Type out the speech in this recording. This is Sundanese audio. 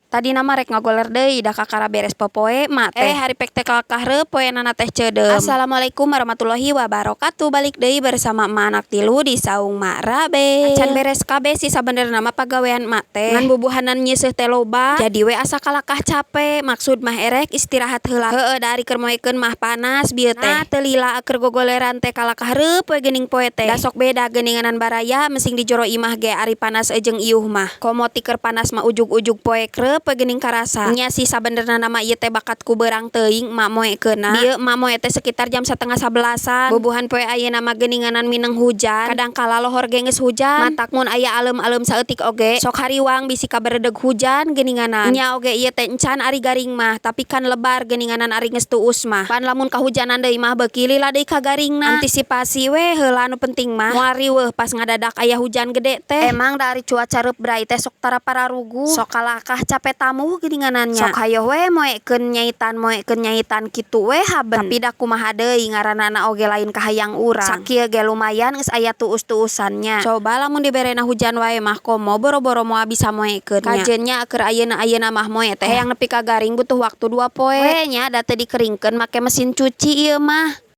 Tadina mah rek ngagoler deui, da kakara beres popoe mak teh. Eh, hari pek teh kalakah reup poenana teh ceudeum. Assalamualaikum warahmatullahi wabarakatuh. Balik deui bersama emak anak tilu di saung Mak Rabe. Acan beres kabeh sih sabenerna mah pagawean emak teh. Ngan bubuhanan nyeuseuh teh loba, jadi we asa kalakah cape. Maksud mah erek istirahat heula. Heueuh, da ari keur moekeun mah panas bieu teh. Nah, teu lila keur gogoleran teh kalakah reup we geuning poe teh. Da sok beda geuninganan baraya mesing di jero imah ge ari panas jeung iuh mah. Komo ti keur panas mah ujug-ujug poek reup we geuning karasa. Nya sih, sabenerna mah ieu teh bakat ku beurang teuing emak moekeunna. Bieu emak moe teh sekitar jam setengah sabelasan. Bubuhan poe ayeuna mah geuninganan mineng hujan. Kadang kala lohor ge geus hujan. Matak mun aya aleum-aleum saeutik oge sok hariwang bisi kaberedeg hujan geuninganan. Nya oge ieu teh encan ari garing mah, tapi kan lebar geuninganan ari geus tuus mah. Pan lamun kahujanan deui mah beuki lila deui kagaringna. Antisipasi we heula nu penting mah. Moal riweuh pas ngadadak aya hujan gede teh. Emang da ari cuaca reup bray teh sok tara pararuguh. Sok kalakah cape tamuh geuninganan nya. Sok hayoh we moekeun nyaitan, moekeun nyaitan, kitu we haben. Tapi da kumaha deui, ngaranana oge lain kahayang urang. Sakieu ge lumayan geus aya tuus-tuusan nya. Coba lamun diberena hujan wae mah komo boro-boro moal bisa moekeun nya. Kajeun nya keur ayeuna-ayeuna mah moe teh hayang nepi ka garing butuh waktu 2 poe we nya, da teu dikeringkeun make mesin cuci ieu mah.